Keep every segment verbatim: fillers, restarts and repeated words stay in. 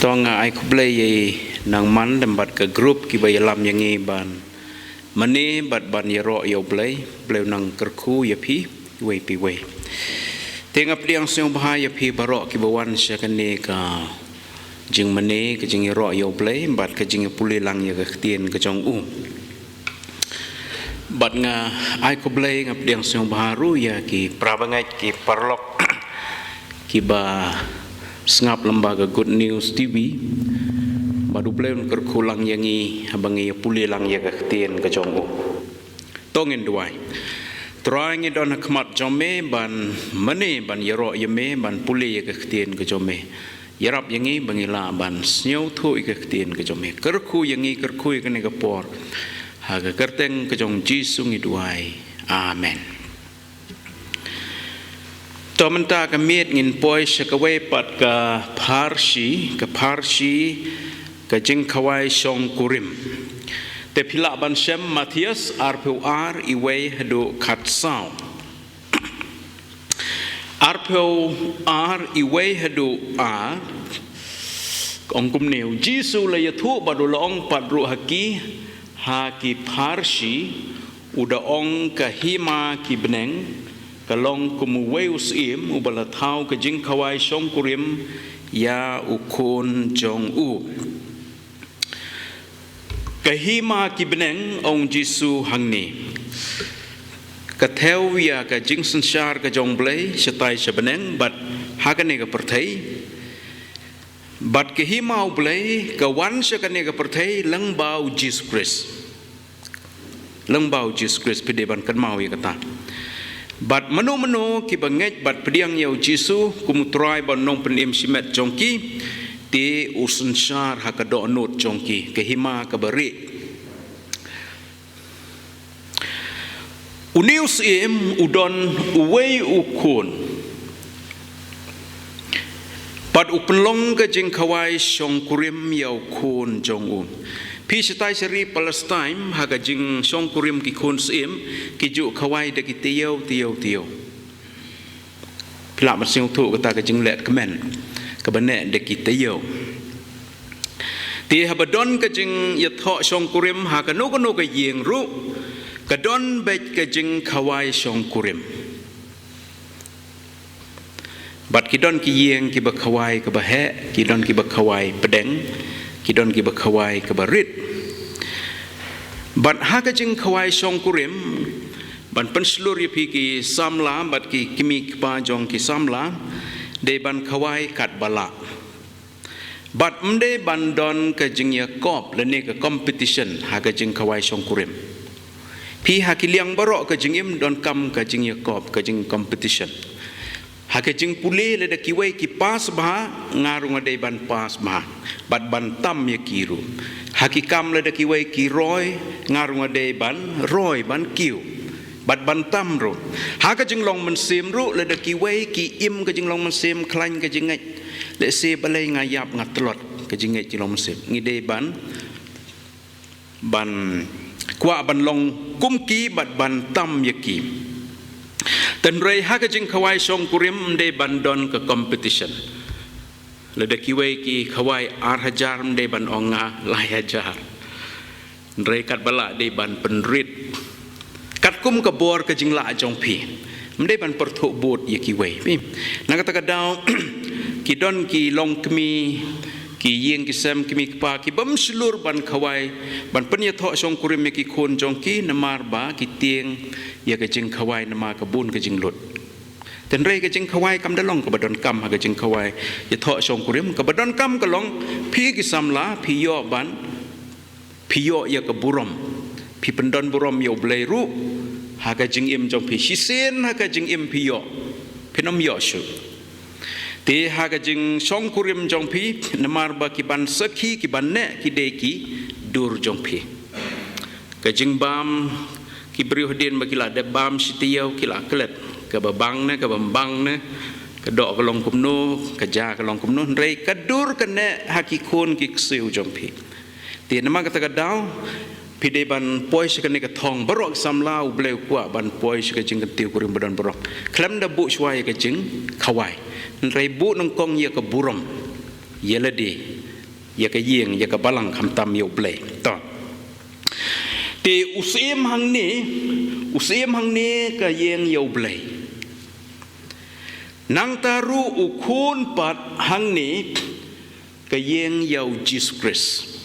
To nga ai khublei ïa i nang man lem bad ka group kiba ïalam ïa ngi ban mane bad ban ïaroh ïa u Blei, Blei u nang kyrkhu ïa phi, iwei pa iwei. Te nga pdiang sngewbha ïa phi baroh kiba wan sha kane ka jingmane, ka jingïaroh ïa u Blei, bad ka jingïapule lang ïa ka ktien ka jong u. Bad nga ai khublei, nga pdiang sngewbha ruh ïa ki parabangeit, ki paralok kiba sngap lyngba ka Good News T V. Bad u Blei un kyrkhu lang ïa ngi haba ngi ïapule lang ïa ka ktien ka jong u. To ngin duwai. Trai, ngi don ha khmat jong me ban mane, ban ïaroh ïa me, ban pule ïa ka ktien ka jong me. Ïarap ïa ngi ba ngi lah ban sngewthuh ïa ka ktien ka jong me. Kyrkhu ïa ngi, kyrkhu ïa kane ka por. Ha ka kyrteng ka jong Jisu ngi duwai. Amen. To mynta ka miet ngin poi sha kawei pat ka pharshi, ka pharshi ka jingkhawai shongkurim. Te phi lah ban shem Mathaios arphew ar, iwei haduh khatsaw. Arphew ar, iwei haduh ar. Ong kumne, u Jisu u la ïathuh bad u la ong pat ruh ha ki, ha ki pharshi, u da ong, ka hima ki bneng ka long kum uwei u syiem uba la thaw ka jingkhawai shongkurim ïa u khun jong u. Ka hima ki bneng, ong Jisu hangne, ka thew ïa ka jingsynshar ka jong u Blei shatai sha bneng bad ha kane ka pyrthei. Bad ka hima u Blei ka wan sha kane ka pyrthei lyngba u Jisu Khrist. Lyngba u Jisu Khrist, phi dei ban kynmaw ïa kata. Bad mano mano kiba ngeit bad pdiang ïa u Jisu kum u Trai bad u Nongpynim shimet jong ki, te u synshar ha ka dohnud jong ki, ka hima kaba rieh. Une u syiem u don uwei u khun, bad u pynlong ka jingkhawai shongkurim ïa u khun jong u. Phi shatai sha ri Palestine, ha ka jingshongkurim ki khun syiem, ki ju khawai da ki taïew, taïew, taïew. Phi lah ban sngewthuh kata ka jingleh kmen kaba neh da ki taïew. Te haba don ka jingïathoh shongkurim ha kano kano ka ïing ruh, ka don beit ka jingkhawai shongkurim. Bad ki don ki ïing kiba khawai kaba heh, ki don kiba khawai pdeng, ki don kiba khawai kaba rit. Bad ha ka jingkhawai shongkurim, ban pynshlur ïa phi ki samla bad ki kmie kpa jong ki samla, dei ban khawai katba lah. Bad ym dei ban don ka jingïakop lane ka competition ha ka jingkhawai shongkurim. Phi, ha ki liang baroh ka jingim donkam ka jingïakop, ka jingcompetition. Ha ka jingpule, lada kiwei ki pass bha, nga ruh nga dei ban pass bha bad ban tam ïa ki ruh. Ha ki kam, lada kiwei ki roi, nga ruh nga dei ban roi, ban kiew bad ban tam ruh. Ha ka jinglong mynsiem ruh, lada kiwei ki im ka jinglong mynsiem, khlaiñ ka jingngeit, lehse balei nga ïap, nga tlot ka jingngeit, jinglong mynsiem, ngi dei ban ban kwah ban long kum ki bad ban tam ïa ki. Hynrei ha ka jingkhawai shongkurim ym dei ban don ka competition. Lada kiwei ki khawai ar hajar, ym dei ban ong nga lai hajar. Hynrei katba lah dei ban pynrit katkum ka bor ka jinglah jong phi. Ym dei ban pyrthuh bud ïa kiwei. Phi, na kata ka daw, ki don ki longkmie, ki ïing ki sem, kmie kpa, ki bym shlur ban khawai, ban pynïathoh shongkurim ïa ki khun jong ki, namar ba ki tieng ïa ka jingkhawai namar ka bun ka jinglut. Hynrei ka jingkhawai kam da long kaba donkam ha ka jingkhawai ïathoh shongkurim. Kaba donkam ka long, phi ki samla, phi ïoh ban phi ïoh ïa ka burom. Phi pyndon burom ïa U Blei ruh ha ka jingim jong phi. Shisien ha ka jingim phi ïoh, phin ym ïoh shuh. Te ha ka jingshongkurim jong phi, namar ba ki ban sakhi, ki ban neh, ki dei ki dur jong phi. Ka jingbam, ki briew hadien ba ki la dep bam shi taïew ki la klet. Kaba bang ne, kaba ym bang ne, ka doh ka long kumno, ka ja ka long kumno, hynrei ka dur ka neh ha ki khun ki ksiew jong phi. Te namar kata ka daw, phi dei ban poi sha kane ka thong baroh ki samla, U Blei u kwah ban poi sha ka jingkyntiew kurim ba don baroh. Khlem da buh shuwa ïa ka jingkhawai, hynrei buh nyngkong ïa ka burom ïa lade, ïa ka ïing, ïa ka balang, khamtam ïa U Blei. To. Te u syiem hangne, u syiem hangne ka ïing ïa U Blei. Nangta ruh u khun pat hangne ka ïing ïa U Jisu Khrist.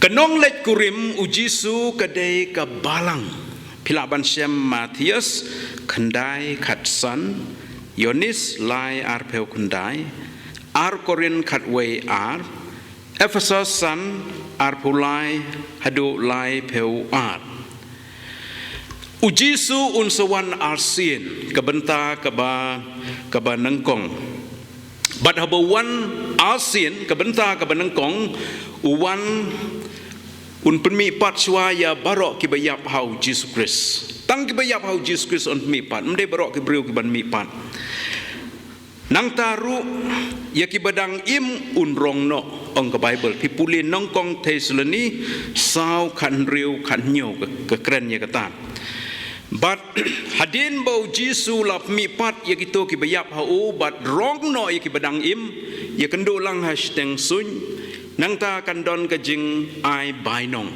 Ka nongleit kurim U Jisu ka dei ka balang. Phi lah ban shem Mathaios khyndai khatsan, Ïoannis lai arphew khyndai, ar Korinth khatwei ar, Ephesos san arphew lai haduh laiphew ar. U Jisu un sa wan arsien, ka bynta kaba, kaba nyngkong. Bad haba u wan arsien, ka bynta kaba nyngkong, u wan un pynmih pat shuwa ïa baroh kiba ïap ha U Jisu Khrist. Tang kiba ïap ha U Jisu Khrist un pynmih pat, ym dei baroh ki briew kiban mih pat. Nangta ruh, ïa kiba dang im un rong noh, ong ka Baibl. Phi pule Nyngkong Thessaloni saw khathynriew khathynñiew, ka, ka kren ïa kata. Bad hadien ba U Jisu la pynmih pat ïa kito kiba ïap ha u, bad rong noh ïa kiba dang im, ïakynduh lang ha shiteng suiñ, nangta kan don ka jingai bainong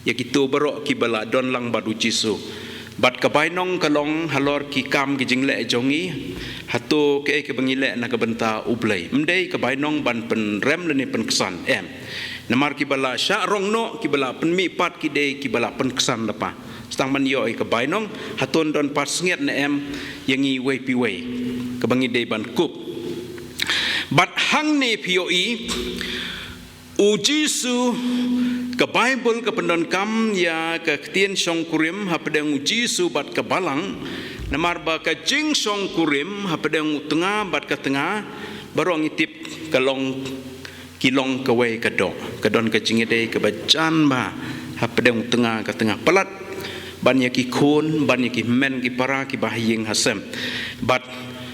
ïa kito baroh kiba la don lang bad U Jisu. Bad ka bainong ka long halor ki kam ki jingleh jong ngi, hato kaei kaba ngi leh na ka bynta U Blei. Ym dei ka bainong ban pynrem lane pynksan, em. Namar kiba la shah rong noh, kiba la pynmih pat ki dei kiba la pynksan lypa. Sdang ban ïoh ïa ka bainong, hato don pat sngewbha ne em, ïa ngi iwei pa iwei, kaba ngi dei ban kup. Bad hangne phi ïohi, U Jisu, ka Baibl ka pyndonkam ïa ka ktien shongkurim hapdeng U Jisu bad ka balang, namar ba ka jingshongkurim hapdeng u tnga bad ka tnga, baroh ngi tip ka long, ki long kawei ka doh, ka don ka jingïadei kaba jan bha hapdeng u tnga ka tnga. Palat ban ïa ki khun, ban ïa ki hynmen ki para kiba ha ïing ha sem. Bad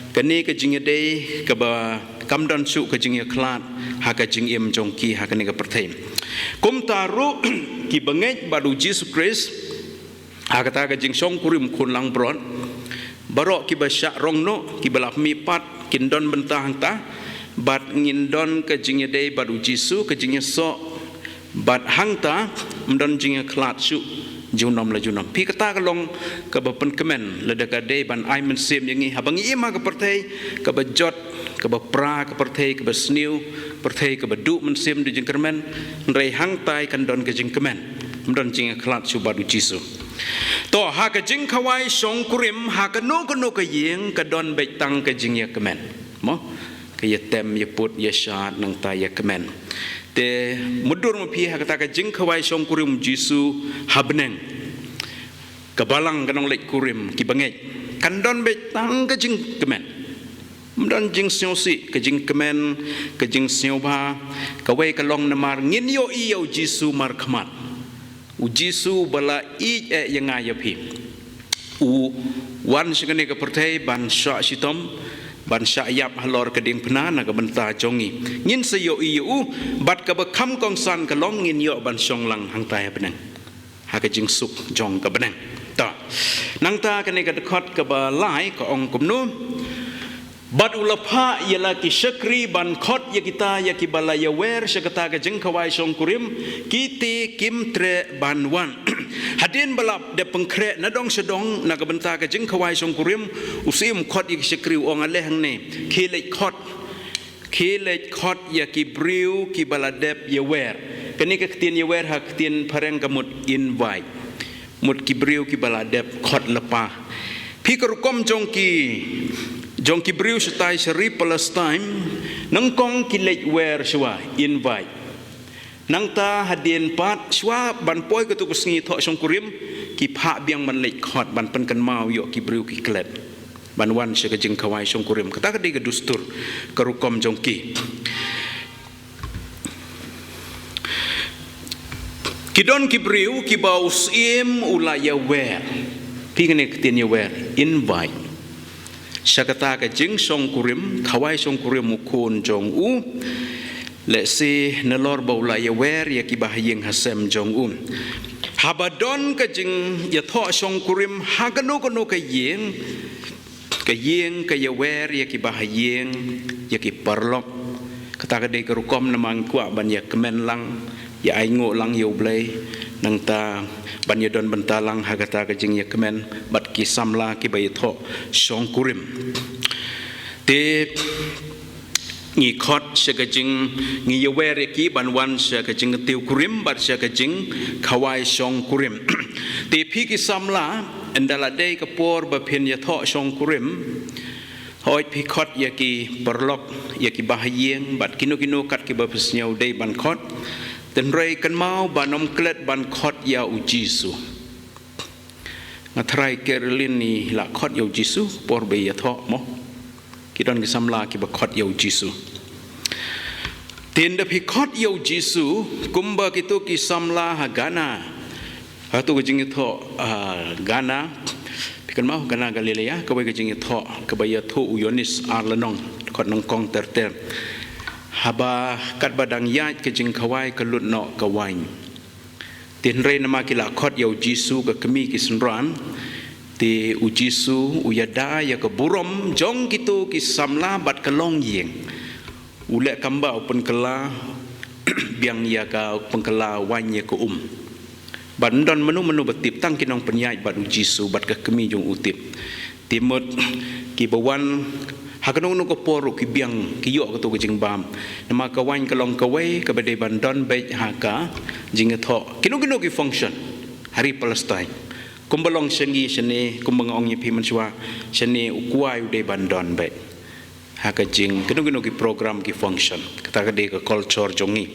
kane ka jingïadei kaba kam don shuh ka jingïakhlad ha ka jingim jong ki ha kane ka pyrthei. Kumta ruh ki bangeit bad U Jisu Khrist ha kata ka jingshongkurim khun langbrot, baroh kiba shah rong noh, kiba la pynmih pat, kin don bynta hangta, bad ngin don ka jingïadei bad U Jisu, ka jingïasoh, bad hangta ym don jingïakhlad shuh junom la junom. Phi, kata ka long kaba pynkmen, lada ka dei ban ai mynsiem ïa ngi haba ngi im ha ka pyrthei kaba jot, kaba pra ka pyrthei, kaba sniew, pyrthei kaba duh mynsiem, duh jingkyrmen, hynrei hangtai kan don ka jingkmen, ym don jingïakhlad shuh bad U Jisu. To, ha ka jingkhawai shongkurim, ha kano kano ka ïing ka don beit tang ka jingïakmen. Mo? Ka ïatem, ïaput, ïashad, nangta ïakmen. Te mutdur ma phi, ha kata ka jingkhawai shongkurim U Jisu ha bneng, ka balang, ka nongleit kurim, ki bangeit, kan don beit tang ka jingkmen. Ym don jingsngewsih, ka jingkmen, ka jingsngewbha. Kawei ka long namar ngin ïohi ïa U Jisu markhmat. U Jisu ba la ïeit eh ïa nga ïa phi, u wan sha kane ka pyrthei ban shah shitom, ban shah ïap halor ka diengphna na ka bynta jong ngi. Ngin sa ïohi ïa u, bad kaba kham kongsan ka long ngin ïoh ban shong lang hangtai ha bneng, ha ka jingsuk jong ka bneng. To, nangta kane ka dkhot kaba lai ka ong kumno: Bad u la phah ïa la ki shakri ban khot ïa kita ïa kiba la ïawer sha kata ka jingkhawai shongkurim, ki te kim treh ban wan. Hadien ba la dep pynkhreh na dong sha dong na ka bynta ka jingkhawai shongkurim, u syiem u khot ïa ki shakri, u ong, ale hangne, khie leit khot, khie leit khot ïa ki briew kiba la dep ïawer. Kane ka ktien ïawer ha ktien phareng ka mut invite. Mut ki briew kiba la dep khot lypa. Phi, ka rukom jong ki, jong ki briew shatai sha ri Palestine, nyngkong ki leit wer shuwa, invite. Nangta hadien pat, shuwa ban poi katto ka sngi thoh shongkurim, ki phah biang ban leit khot, ban pynkynmaw ïa ki briew ki klet ban wan sha ka jingkhawai shongkurim. Kata ka dei ka dustur, ka rukom jong ki. Ki don ki briew kiba u syiem u la ïawer. Phi, kane ka ktien ïawer, invite, sha kata ka jingshongkurim, khawai shongkurim u khun jong u. Lehse nalor ba u la ïawer ïa kiba ha ïing ha sem jong u. Haba don ka jingïathoh shongkurim ha kano kano ka ïing, ka ïing ka ïawer ïa kiba ha ïing, ïa ki paralok, Kata ka dei ka rukom namar ngi kwah ban ïa kmen lang, ïa ainguh lang ïa U Blei, nangta ban ïa don bynta lang ha kata ka jingïakmen bad ki samla kiba ïathoh shongkurim. Te ngi khot sha ka jing, ngi ïawer ïa ki ban wan sha ka jingtiew kurim bad sha ka jingkhawai shongkurim. Te phi ki samla, ynda la dei ka por ba phin ïathoh shongkurim, hooid phi khot ïa ki paralok, ïa ki bahaïing bad kino kino kat kiba phi sngew dei ban khot. Hynrei kynmaw ban ym klet ban khot ïa U Jisu. Nga trai Caroline i la khot ïa U Jisu por ba ïathoh mo. Ki don ki samla kiba khot ïa U Jisu. Te ynda phi khot ïa U Jisu, kumba kito ki samla ha Kana, ha kato ka jingïathoh, ah, Kana, phi kynmaw Kana Galilea, kawei ka jingïathoh kaba ïathuh u Ïoannis ar lynnong, khot nyngkong ter ter. Haba katba dang ïaid ka jingkhawai ka lut noh ka waiñ. Te hynrei namar ki la khot ïa U Jisu ka kmie ki synran, te U Jisu u ïada ïa ka burom jong kito ki samla bad ka longïing. U leh kam ba u pynkylla, biang ïa ka, u pynkylla waiñ ïa ka um. Bad ym don mano mano ba tip, tang ki nongpynïaid bad U Jisu bad ka kmie jong u tip. Te mut kiba wan ha kano kano ka por ruh ki biang, ki ïoh kato ka jingbam. Namar ka waiñ ka long kawei kaba dei ban don beit ha ka jingïathoh kino kino ki function ha ri Palestine. Kumba long sha ngi shane, kumba nga ong ïa phi mynshuwa, shane u kwai u dei ban don beit ha ka jing kino kino ki program, ki function. Kata ka dei ka culture jong ngi.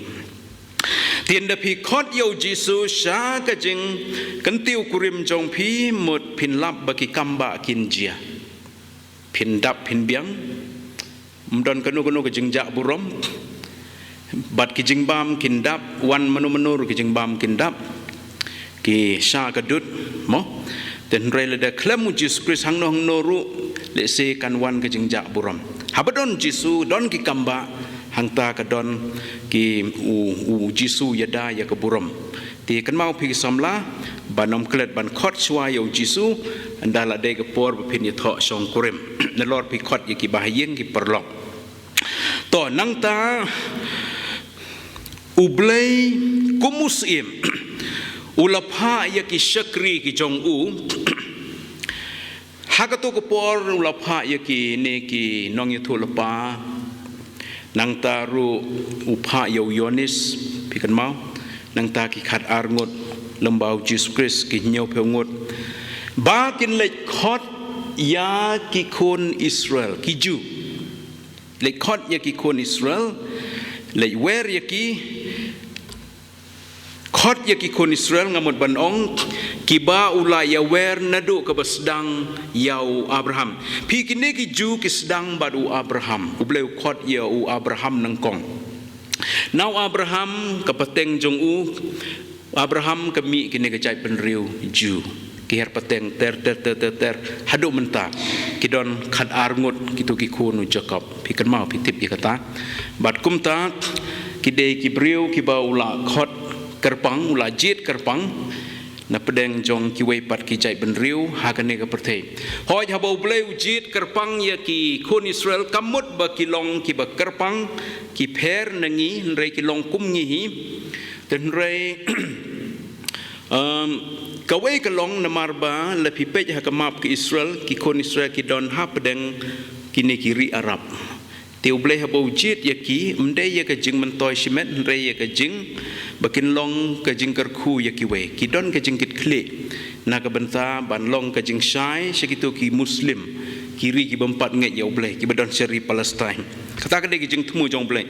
Te ynda phi khot ïa U Jisu sha ka jingkyntiew kurim jong phi, mut phin lap ba ki kam ba kin jia. Phin dap phin biang. Ym don kano kano ka jingjah burom. Bad ki jingbam kin dap, wan mano mano ruh ki jingbam kin dap. Ki sha ka dud mo. Te hynrei lada khlem U Jisu Khrist hangno hangno ruh, lehse kan wan ka jingjah burom. Haba don Jisu, don ki kam ba, hangta ka don ki u, U Jisu ïada ïa ka burom. Te kynmaw phi ki samla, ban ym klet ban khot shuwa ïa U Jisu, ynda la dei ka por ba phin ïathoh shongkurim. Nalor phi khot ïa ki bahaïing ki paralok. To nangta U Blei kum u Syiem u la phah ïa ki shakri ki jong u. Ha kato ka por u la phah ïa kine ki nongïathuhlypa. Nangta ruh u phah ïa u Ïoannis, phi kynmaw. Nangta ki khatar ngut, lem bad U Jisu Khrist ki hynñiewphew ngut. Ba kin leit khot ïa ki khun Israel, ki Jiw. Leit khot ïa ki khun Israel, leit wer ïa ki, khot ïa ki khun Israel, nga mut ban ong, kiba u la ïawer naduh kaba sdang ïa u Abraham. Phi, kine ki Jiw ki sdang bad u Abraham. U Blei u khot ïa u Abraham nyngkong. Na u Abraham ka pateng jong u, Abraham ka mih kine ka jaitbynriew Jiw. Ki hiar pateng ter ter ter ter ter haduh mynta. Ki don khatar ngut kito ki khun u Jakob. Phi kynmaw, phi tip ïa kata. Bad kumta ki dei ki briew kiba u la khot kyrpang, u la jied kyrpang na pdeng jong kiwei pat ki jaitbynriew ha kane ka pyrthei. Hooid, haba U Blei u jied kyrpang ïa ki khun Israel, kam mut ba ki long kiba kyrpang, ki pher na ngi, hynrei ki long kum ngi hi. Te hynrei, um, kawei ka long namar ba lada phi peit ha ka map ka Israel, ki khun Israel ki don hapdeng kine ki ri Arab. Te U Blei haba u jied ïa ki, ym dei ïa ka jingmyntoi shimet, hynrei ïa ka jing, ba kin long ka jingkyrkhu ïa kiwei. Ki don ka jingkitkhlieh na ka bynta ban long ka jingshai sha kito ki Muslim, ki ri kiba ym pat ngeit ïa U Blei, kiba don sha ri Palestine. Kata ka dei ka jingthmu jong U Blei.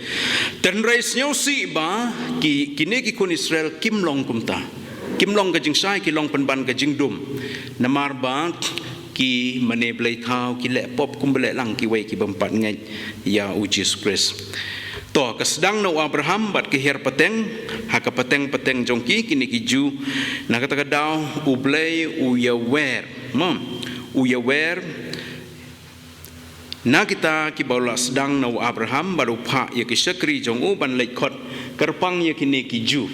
Te hynrei sngewsih ba ki, kine ki khun Israel kim long kumta. Kim long ka jingshai, ki long pynban ka jingdum. Namar ba ki mane blei thaw, ki leh pop kumba leh lang kiwei kiba ym pat ngeit ïa U Jisu Khrist. To, ka sdang na u Abraham bad ki hiar pateng, ha ka pateng pateng jong ki, kine ki Jiw, na kata ka daw U Blei u ïawer, mo, u ïawer na kita kiba u la sdang na u Abraham bad u phah ïa ki shakri jong u ban leit khot kyrpang ïa kine ki Jiw.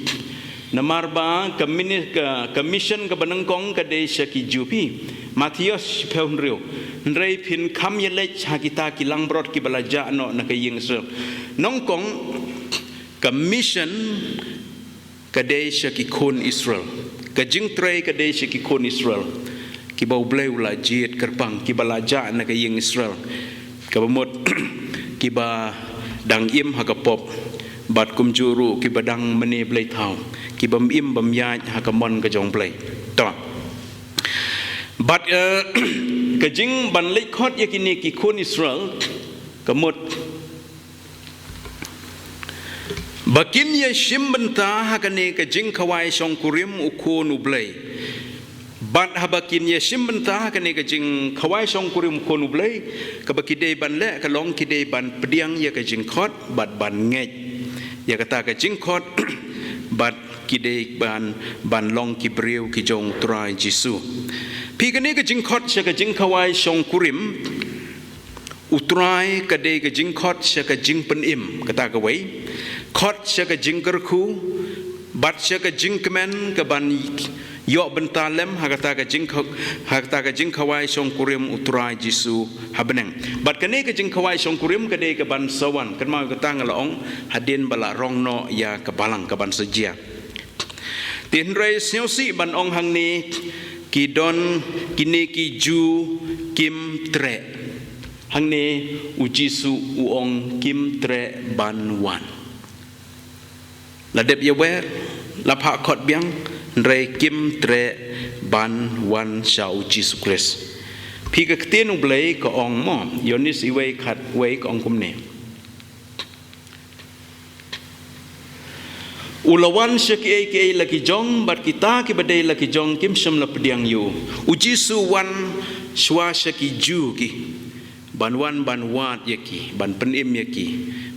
Namar ba ka mini-, ka, ka mission kaba nyngkong ka dei sha ki Jiw, phi. Mathaios shiphew hynriew. Hynrei phin kham ïaleit ha kita ki langbrot kiba la jah noh na ka ïing Israel. Nyngkong, ka mission ka dei sha ki khun Israel. Ka jingtrei ka dei sha ki khun Israel, kiba U Blei u la jied kyrpang, kiba la jah na ka ïing Israel, kaba mut kiba dang im ha ka pop, bad kumjuh ruh kiba dang mane blei thaw, kiba im bym ïaid ha ka mon ka jong U Blei. To. Bad, eh, ka jing ban leit khot ïa kine ki khun Israel, ka mut ba kin ïa shim bynta ha kane ka jingkhawai shongkurim u Khun U Blei. Bad haba kin ïa shim bynta ha kane ka jingkhawai shongkurim u Khun U Blei, kaba ki dei ban leh ka long ki dei ban pdiang ïa ka jingkhot, bad ban ngeit ïa kata ka jingkhot, bad ki dei ban, ban long ki briew ki jong U Trai Jisu. Phi, kane ka jingkhot sha ka jingkhawai shongkurim U Trai ka dei ka jingkhot sha ka jingpynim, kata kawei. Khot sha ka jingkyrkhu, bad sha ka jingkmen ka ban ïoh bynta lem ha kata ka jingkha-, ha kata ka jingkhawai shongkurim U Trai Jisu ha bneng. Bad kane ka jingkhawai shongkurim ka dei ka ban sa wan, kynmaw kata nga la ong, hadien ba la rong noh ïa ka balang, ka ban sa jia. Te hynrei sngewsih ban ong hangne, ki don kine ki Jiw kim treh. Hangne U Jisu u ong kim treh ban wan. La dep ïawer, la phah khot biang, hynrei kim treh ban wan sha U Jisu Khrist. Phi, ka ktien U Blei ka ong mo, Ïoannis wei khatwei ka ong kumne. U la wan sha kiei kiei la ki jong, bad kita kiba dei la ki jong kim shym la pdiang ïa u. U Jisu u wan shuwa sha ki Jiw ki, ban wan ban wad ïa ki, ban pynim ïa ki.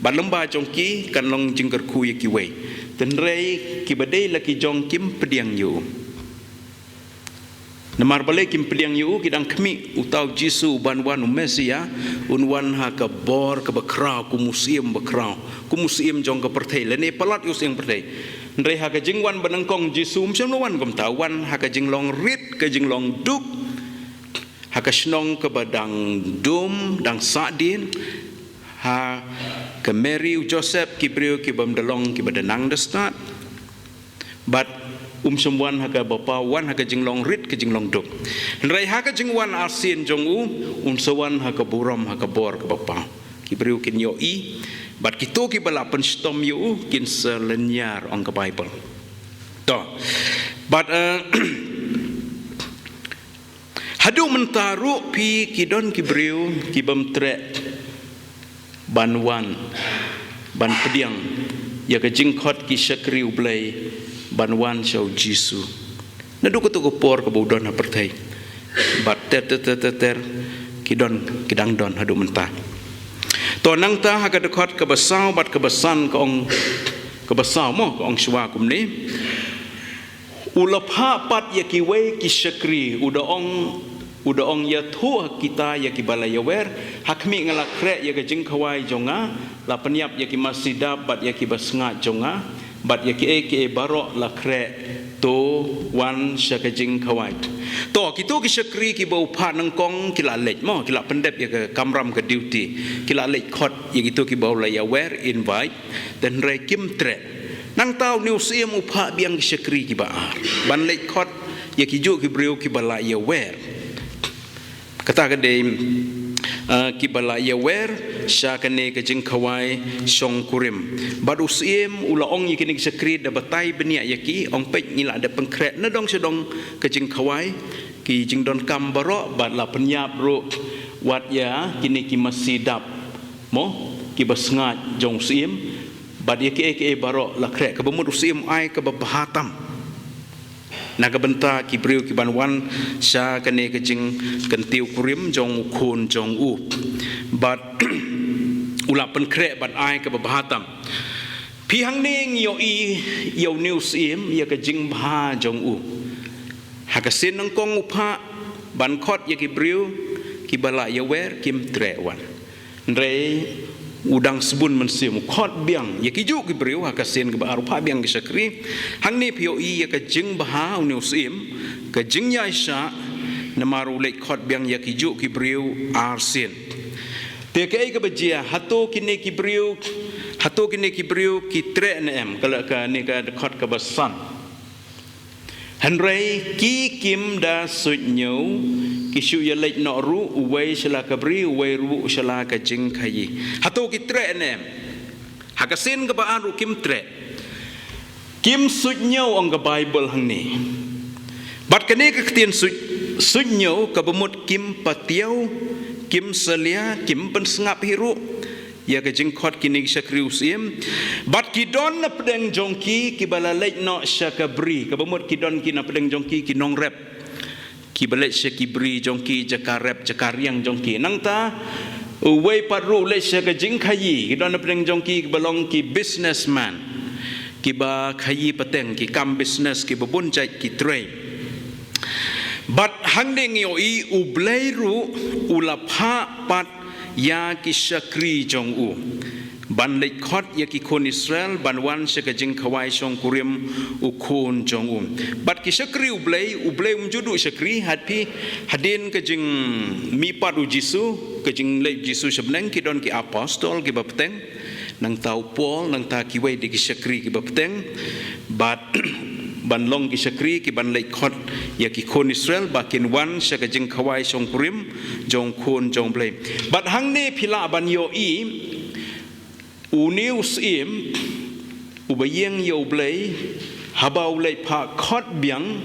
Bad lyngba jong ki kan long jingkyrkhu ïa kiwei. Te hynrei kiba dei la ki jong kim pdiang ïa u. Namar balei kim pdiang ïa u? Ki dang khmih uta U Jisu uban wan, u Messaïah, un wan ha ka bor kaba khraw, kum u syiem ba khraw, kum u syiem jong ka pyrthei, lane palat ïa u syiem pyrthei. Hynrei ha ka jingwan ba nyngkong U Jisu um shym la wan kumta, u wan ha ka jinglong rit, ka jinglong duk, ha ka shnong kaba dang dum, dang sahdien, ha ka Mary, u Joseph, ki briew ki bym da long, kiba da nang da stad. Bad um shym wan ha kaba paw, wan ha ka jinglong rit, ka jinglong duk. Hynrei ha ka jingwan arsien jong u, un sa wan ha ka burom, ha ka bor kaba paw. Ki briew kin ïohi, bad kito kiba la pynshitom ïa u kin sa lynñiar, ong ka Baibl. To. Bad, eh, haduh mynta ruh, phi, ki don ki briew ki bym treh ban wan, ban pdiang ïa ka jingkhot, ki shakri U Blei, ban wan sha U Jisu. Naduh kato ka por kaba u don ha pyrthei, bad ter ter ter ter ter, ki don, ki dang don haduh mynta. To, nangta ha ka dkhot kaba saw bad kaba san ka ong, kaba saw mo, ka ong shuwa kumne. U la phah pat ïa kiwei ki shakri, u da ong, u da ong, ïathuh ha kita ïa kiba la ïawer, ha khmih nga la khreh ïa ka jingkhawai jong nga, la pynïap ïa ki masi dap bad ïa ki basngaid jong nga, bad ïa kiei kiei baroh la khreh, to wan sha ka jingkhawai. To, kito ki shakri kiba u phah nyngkong ki la leit mo, ki la pyndep ïa ka kamram, ka duty, ki la leit khot ïa kito kiba u la ïawer, invite, te hynrei kim treh. Nangta une u syiem u phah biang ki shakri kiba ar ban leit khot ïa kijuh ki briew kiba la ïawer. Kata ka dei, ah, kiba la ïawer sha kane ka jingkhawai shongkurim. Bad u syiem u la ong ïa kine ki shakri, da batai bniah ïa ki, ong, peit, ngi la dep pynkhreh nadong shadong ka jingkhawai, ki jingdonkam baroh, bad la pynïap ruh wat ïa kine ki masi dap mo, ki basngaid jong u syiem, bad ïa kiei kiei baroh la khreh, kaba mut u syiem u ai kaba bha tam na ka bynta ki briew ki ban wan sha kane ka jingkyntiew kurim jong u khun jong u. Bad u la pynkhreh bad ai kaba bha tam. Phi, hangne ngi ïohi ïa une u syiem, ïa ka jingbha jong u. Ha ka sien nyngkong u phah ban khot ïa ki briew kiba la ïawer, kim treh wan. Hynrei u dang sbun mynsiem, u khot biang ïa kijuh ki briew, ha ka sien kaba ar u phah biang ki shakri. Hangne phi ïohi ïa ka jingbha une u syiem, ka jingïaishah, namar u leit khot biang ïa kijuh ki briew arsien. Te kaei kaba jia, hato kine ki briew Hato kine ki briew ki treh ne em, ka la kane ka dkhot kaba san. Hynrei ki kim da suidñiew, ki shu ïaleit noh ruh, uwei sha la ka bri, uwei ruh sha la ka jingkhaïi. Hato ki treh ne em? Ha ka sien kaba ar ruh kim treh. Kim suidñiew ong ka Baibl hangne. Bad kane ka ktien suid, suidñiew kaba mut kim patiaw, kim salia, kim pynsngap hi ruh ïa ka jingkhot kine ki shakri u Syiem. Bad ki don na pdeng jong ki, kiba la leit noh sha ka bri, kaba mut ki don ki na pdeng jong ki, ki nongrep. Kiba leit sha ki bri jong ki, jaka rep, jaka riang jong ki. Nangta, uwei pat ruh u leit sha ka jingkhaïi, ki don na pdeng jong ki, kiba long ki businessman. Kiba khaïi pateng, ki kam business, kiba bun jait ki trei. Bad hangne ngi ïohi U Blei ruh, u la phah pat ïa ki shakri jong u. Ban leit khot ïa ki khun Israel, ban wan sha ka jingkhawai shongkurim u khun jong u. Bad ki shakri U Blei, U Blei um ju duh shakri, hapdeng hadien ka jingmihpat u Jisu, ka jingleit Jisu sha bneng, ki don ki apostol, kiba bteng, nangta u Paul, nangta kiwei de ki shakri kiba bteng, bad ban long ki shakri, ki ban leit khot ïa ki khun Israel, ba kin wan sha ka jingkhawai shongkurim, jong khun jong Blei. Bad hangne phi lah ban ïohi, une u Syiem, uba ïeng ïa U Blei, haba u leit phah khot biang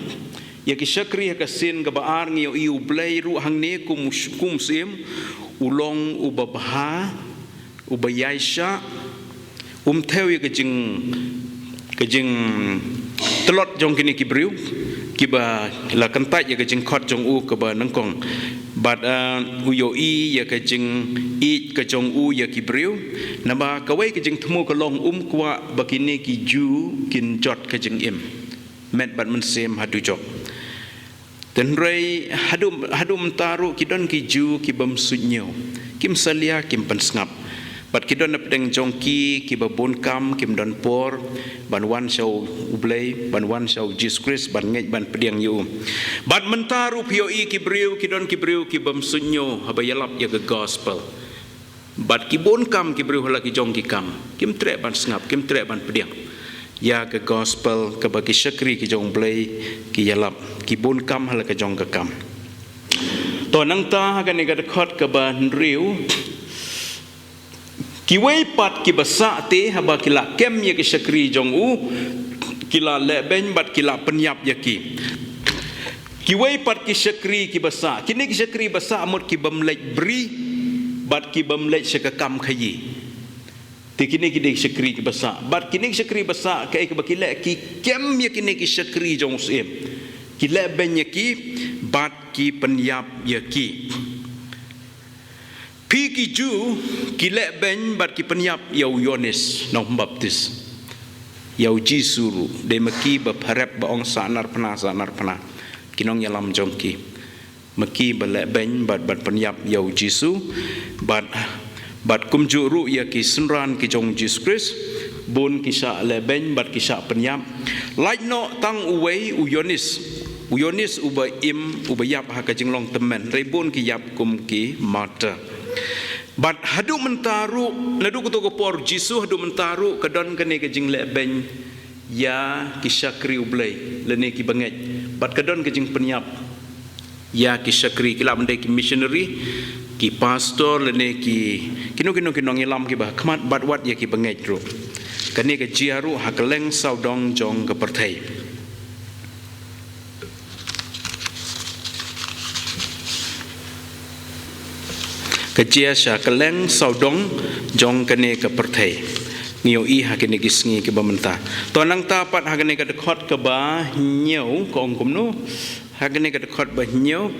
ïa ki shakri ha ka sien kaba ar ngi ïohi U Blei ruh hangne kum, kum Syiem, u long uba bha, uba ïaishah, um thew ïa ka jing, ka jingtlot jong kine ki briew, kiba la kyntait ïa ka jingkhot jong u kaba nyngkong. Bad, uh, u ïohi ïa ka jingïeit ka jong u ïa ki briew. Naba kawei ka jingthmu ka long um kwah ba kine ki Jiw kin jot ka jingim. Met bad mynsiem haduh jok. Hynrei haduh, haduh mynta ruh ki don ki Jiw ki bym suidñiew. Kim salia, kim pynsngap. Bad ki don na pdeng jong ki, kiba bun kam, kim don por ban wan sha U Blei, ban wan sha u Jisu Khrist, ban ngeit, ban pdiang ïa u. Bad mynta ruh phi ïohi ki briew, ki don ki briew ki bym suidñiew haba ïalap ïa ka gospel. Bad ki bun kam ki briew ha la ki jong ki kam, kim treh ban sngap, kim treh ban pdiang ïa ka gospel kaba ki shakri ki jong U Blei ki ïalap, ki bun kam ha la ka jong ka kam. To nangta ha kane ka dkhot kaba hynriew, kiwei pat kiba sah te haba ki la kem ïa ki shakri jong u, ki la lehbeiñ bad ki la pynïap ïa ki. Kiwei pat ki shakri kiba sah, kine ki shakri ba sah mut ki bym leit bri, bad ki bym leit sha ka kam khaïi. Te kine ki dei ki shakri kiba sah, bad kine ki shakri ba sah, kaei kaba ki leh, ki kem ïa kine ki shakri jong u Syiem. Ki lehbeiñ ïa ki, bad ki pynïap ïa ki. Phi ki Jiw, ki lehbeiñ bad ki pynïap ïa u Ïoannis Nongpynbaptis. Ïa u Jisu ruh, dei ma ki ba pharep ba ong sa nar pna, sa nar pna. Ki nongïalam jong ki. Ma ki ba lehbeiñ bad, bad pynïap ïa u Jisu, bad, bad kumjuh ruh ïa ki synran ki jong u Jisu Khrist, bun ki shah lehbeiñ bad ki shah pynïap. Lait noh tang uwei u Ïoannis. U Ïoannis uba im, uba ïap ha ka jinglong tymmen, hynrei bun ki ïap kum ki martyr. Bad haduh mynta ruh, naduh kato ka por Jisu haduh mynta ruh, ka don kane ka jinglehbeiñ ïa ki shakri U Blei, lane ki bangeit. Bad ka don ka jingpynïap ïa ki shakri, ki lah ban dei ki missionary, ki pastor, lane ki, kino kino ki nongïalam kiba khmat, bad wat ïa ki bangeit ruh. Kane ka jia ruh ha kylleng sawdong jong ka pyrthei. Ka jia sha kylleng sawdong jong kane ka pyrthei. Ngi ïohi ha kine ki sngi kiba mynta. To nangta pat ha kane ka dkhot kaba hynñiew, ka ong kumno? Ha kane ka dkhot ba hynñiew.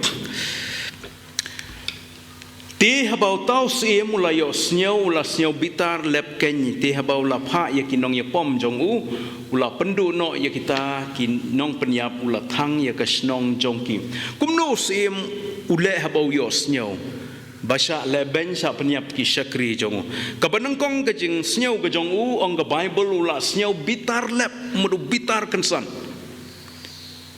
Te haba uta u Syiem u la ïohsngew, u la sngew bitar lep keiñ, te haba u la phah ïa ki nongïapom jong u, u la pynduh noh ïa kita ki nongpynïap, u la thang ïa ka shnong jong ki. Kumno u Syiem u leh haba u ïohsngew ba shah lehbeiñ, shah pynïap ki shakri jong u? Kaba nyngkong ka jingsngew ka jong u, ong ka Baibl, u la sngew bitar lep, mut u bitar kynsan.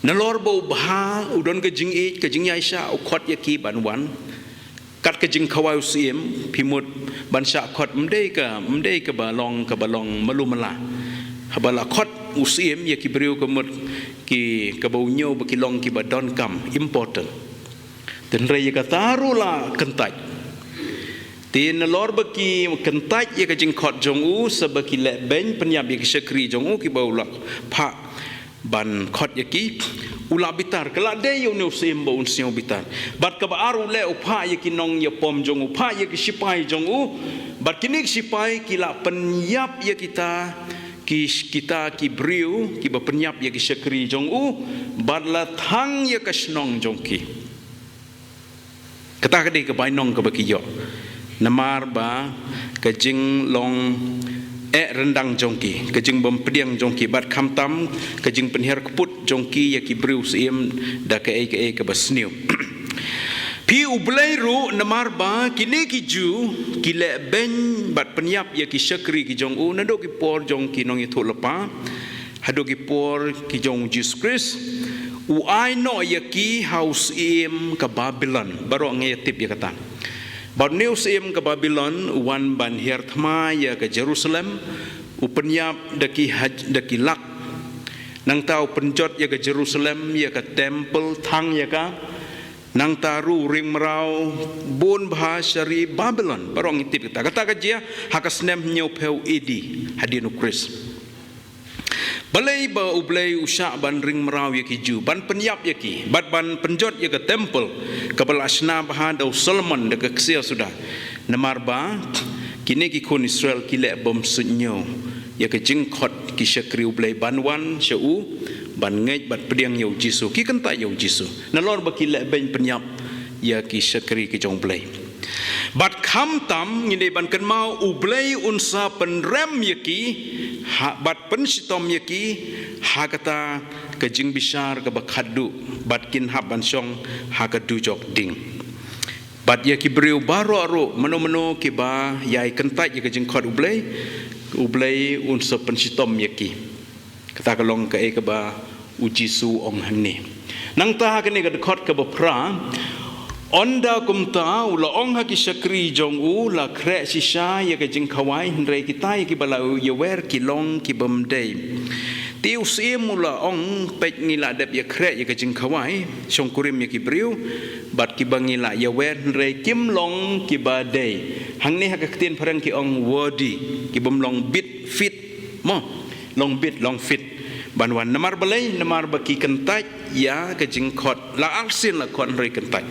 Nalor ba u bha, u don ka jingïeit, ka jingïaishah, u khot ïa ki ban wan. Kat ka jingkhawai u Syiem, phi mut ban shah khot ym dei ka, ym dei kaba long, kaba long malu mala. Haba la khot u Syiem ïa ki briew ka mut ki, kaba u ñiew ba ki long kiba donkam, important. Te hynrei ïa kata ruh la kyntait. Te nalor ba ki kyntait ïa ka jingkhot jong u, sa ba ki leh beiñ pynïap ïa ki shakri jong u kiba u la phah ban khot ïa ki, u la bitar. Ka la dei ïa une u Syiem ba un sngew bitar. Bad kaba ar u leh, u phah ïa ki nongïapom jong u, phah ïa ki shipai jong u. Bad kine ki shipai ki la pynïap ïa kita, ki, kita ki briew kiba pynïap ïa ki shakri jong u, bad la thang ïa ka shnong jong ki. Kata ka dei ka bainong kaba ki ïoh. Namar ba ka jinglong eh ryndang jong ki, ka jingbym pdiang jong ki, bad khamtam ka jingpynhiar kput jong ki ïa ki briew Syiem da kaei kaei kaba sniew. Phi, U Blei ruh, namar ba kine ki Jiw ki leh beiñ bad pynïap ïa ki shakri ki jong u naduh ki por jong ki nongïathuhlypa haduh ki por ki jong u Jisu Khrist, u ai noh ïa ki ha u Syiem ka Babilon. Baroh ngi ïa tip ïa kata. Bad une u Syiem ka Babilon u wan ban hiar thma ïa ka Jerusalem, u pynïap da ki haj-, da ki lak. Nangta u pynjot ïa ka Jerusalem, ïa ka temple, thang ïa ka. Nangta ruh u ring mraw bun bha sha ri Babilon. Baroh ngi tip kata. Kata ka jia ha ka snem hynñiewphew A D hadien u Khrist. Balei ba U Blei u shah ban ring mraw ïa ki Jiw, ban pynïap ïa ki, bad ban pynjot ïa ka temple kaba la shna bha da u Solomon da ka ksiar suda? Namar ba kine ki khun Israel ki leh bym suidñiew ïa ka jingkhot ki shakri U Blei ban wan sha u, ban ngeit bad pdiang ïa u Jisu. Ki kyntait ïa u Jisu nalor ba ki leh beiñ pynïap ïa ki shakri ki jong U Blei. Bad khamtam, ngin dei ban kynmaw, U Blei un sa pynrem ïa ki, ha, bad pynshitom ïa ki ha kata ka jingbishar kaba khatduh, bad kin hap ban shong ha ka dujok ding. Bad ïa ki briew baroh ruh, mano mano kiba ïai kyntait ïa ka jingkhot U Blei, U Blei un sa pynshitom ïa ki. Kata ka long kaei kaba u Jisu u ong hangne. Nangta ha kane ka dkhot kaba phra, ynda kumta u la ong ha ki shakri jong u, la khreh shisha ïa ka jingkhawai, hynrei kita ïa kiba la ïawer ki long kibym dei. Te u Syiem u la ong, peit, ngi la dep ïa khreh ïa ka jingkhawai, shongkurim ïa ki briew, bad kiba ngi la ïawer, hynrei kim long kiba dei. Hangne ha ka ktien phareng ki ong worthy, kibym long bit, fit, mo, long bit, long fit ban wan. Namar balei? Namar ba ki kyntait ïa ka jingkhot. La arsien la khot hynrei kyntait.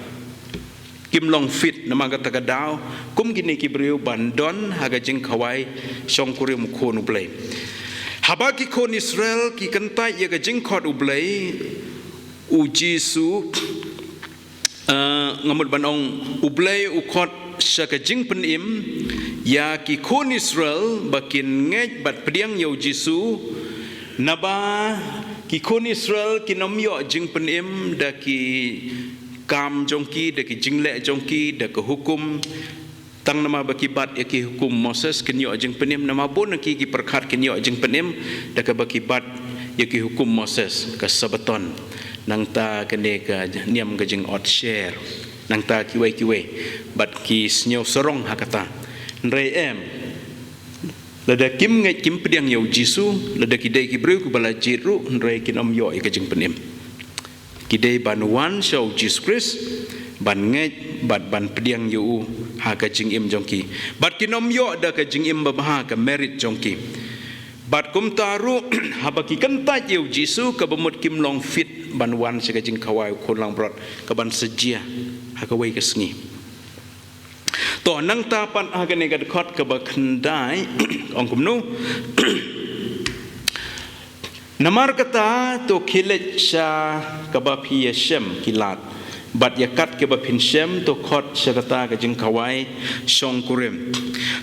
Kim long fit namar kata ka daw kum kine ki briew ban don ha ka jingkhawai shongkurim u Khun U Blei. Haba ki khun Israel ki kyntait ïa ka jingkhot U Blei, u Jisu, ah, nga mut ban ong, U Blei u khot sha ka jingpynim ïa ki khun Israel ba kin ngeit bad pdiang ïa u Jisu. Naba ki khun Israel kin ym ïoh jingpynim da ki kam jong ki, da ki jingleh jong ki, da ka hukum. Tang namar ba ki bat ïa ki hukum Moses kin ïoh jingpynim, namar bun na ki ki pyrkhat kin ïoh jingpynim da kaba ki bat ïa ki hukum Moses, ka Sabbaton, nangta kane ka niam ka jingot sher, nangta kiwei kiwei, bad ki sngew sarong ha kata. Hynrei em, lada kim ngeit, kim pdiang ïa u Jisu, lada ki dei ki briew kiba la jied ruh, hynrei kin ym ïoh ïa ka jingpynim. Ki dei ban wan sha u Jisu Khrist, ban ngeit bad ban pdiang ïa u ha ka jingim jong ki. Bad kin ym ïoh da ka jingim babha, ka merit jong ki. Bad kumta ruh, haba ki kyntait ïa u Jisu, kaba mut kim long fit ban wan sha ka jingkhawai u Khun Langbrot kaban sa jia ha kawei ka sngi. To, nangta pat ha kane ka dkhot kaba khyndai, ong kumno. Namar kata to khie leit sha kaba phi ïashem, ki lad, bad ïa kat kaba phin shem to khot sha kata ka jingkhawai shongkurim.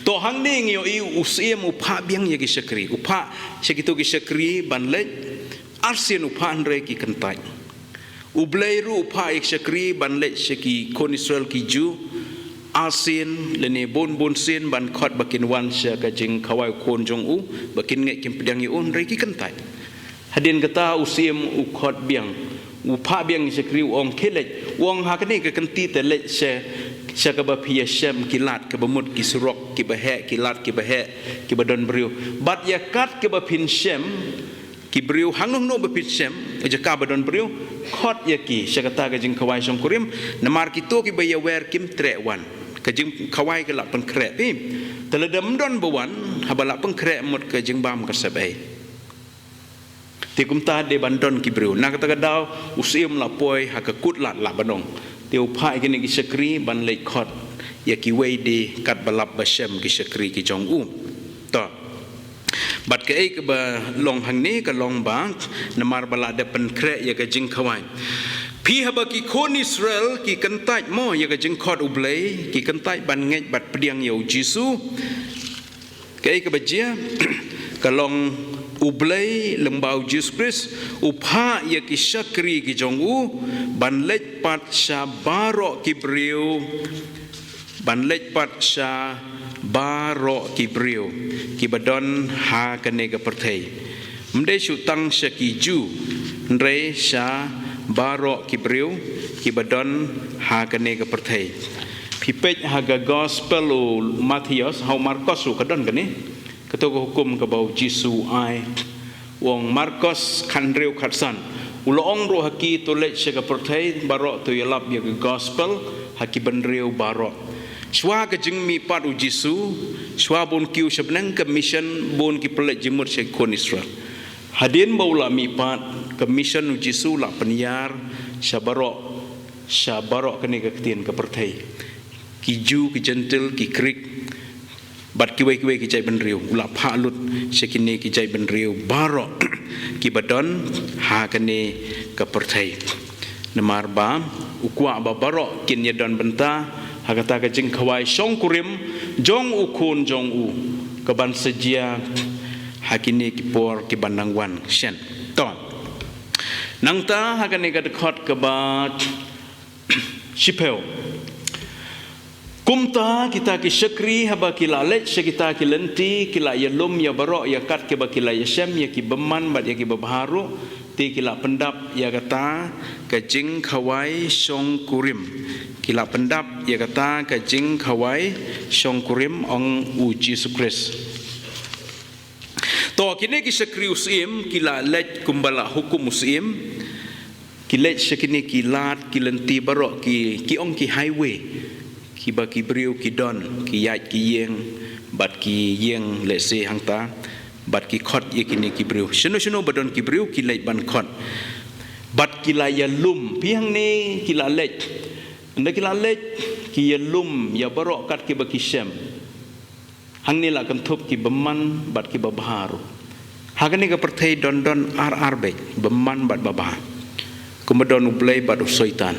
To, hangne ngi ïohi u Syiem u phah biang ïa ki shakri, u phah sha kito ki shakri ban leit, arsien u phah, hynrei ki kyntait. U Blei ruh u phah ïa ki shakri ban leit sha ki khun Israel ki Jiw, arsien lane bun bun sien ban khot ba kin wan sha ka jingkhawai u Khun jong u, ba kin ngeit, kin pdiang ïa u, hynrei ki kyntait. Hadien kata u Syiem u khot biang, u phah biang ïa ki shakri, u ong khie leit, u ong ha kane ka kynti te leit sha sha kaba phi ïa shem ki lad kiba mut, ki surok kiba heh, ki lad kiba heh, kiba don briew. Bad ïa kat kaba phin shem ki briew hangno hangno ba phin shem, jaka ba don briew, khot ïa ki sha kata ka jingkhawai shongkurim. Namar kito kiba ïawer kim treh wan. Ka jingkhawai ka la pynkhreh phi. Te lada ym don ba wan, haba la pynkhreh mut ka jingbam ka sep ei. Te kumta dei ban don ki briew. Na kata ka daw, u syiem la poi ha ka kut lad, lah ban ong. Te u phah ïa kine ki shakri ban leit khot ïa kiwei de katba lap ba shem ki shakri ki jong u. To. Bad kaei kaba long hangne ka long ba, namar ba la dep pynkhreh ïa ka jingkhawai. Phi haba ki khun Israel ki kyntait mo ïa ka jingkhot U Blei, ki kyntait ban ngeit bad pdiang ïa U Jisu. Kaei kaba jia, ka long U Blei lyngba U Jisu Khrist, u phah ïa ki shakri ki jong u, ban leit pat sha baroh ki briew, ban leit pat sha baroh ki briew kiba don ha kane ka pyrthei. Ym dei shu tang sha ki Jiw, hynrei sha baroh ki briew kiba don ha kane ka pyrthei. Phi peit ha ka gospel u Mathaios, ha u Markos ruh ka don kane. Kato ka hukum kaba U Jisu u ai. U ong Markos khathynriew khatsan. U la ong ruh ha ki, to leit sha ka pyrthei baroh, to ïalap ïa ka gospel ha ki bynriew baroh. Shuwa ka jingmihpat U Jisu, shuwa ban kiew sha bneng ka mission, bun ki pynleit jingmut sha ki khun Israel. Hadien ba u la mihpat, ka mission U Jisu la pynïar sha baroh, sha baroh kane ka ktien ka pyrthei. Ki Jiw, ki Jentil, ki Grik, bad kiwei kiwei ki jaitbynriew, u la phah lut sha kine ki jaitbynriew baroh kiba don ha kane ka pyrthei. Namar ba u kwah ba baroh kin ïa don bynta ha kata ka jingkhawai shongkurim jong u Khun jong u, kaban sa jia ha kine ki por kiban nang wan shen. To. Nangta ha kane ka dkhot kaba shiphew. Kumta kita ki shakri haba ki la leit sha kita ki lynti, ki la ïalum ïa baroh ïa kat kiba ki la ïashem, ïa ki bymman bad ïa ki babha ruh, te ki la pyndap ïa kata ka jingkhawai shongkurim. Ki la pyndap ïa kata ka jingkhawai shongkurim, ong U Jisu Khrist. To, kine ki shakri u syiem ki la leit kumba la hukum u syiem. Ki leit sha kine ki lad, ki lynti baroh, ki, ki ong ki highway, kiba ki briew ki don, ki ïaid ki ïeng, bad ki ïeng lehse hangta, bad ki khot ïa kine ki briew. Shano shano ba don ki briew ki leit ban khot. Bad ki la ïalum, phi, hangne ki la leit. Ynda ki la leit, ki ïalum ïa baroh kat kiba ki shem. Hangne la kynthup ki bymman bad ki babha ruh. Ha kane ka pyrthei don, don ar ar beit, bymman bad babha. Kumba don U Blei bad u Soitan.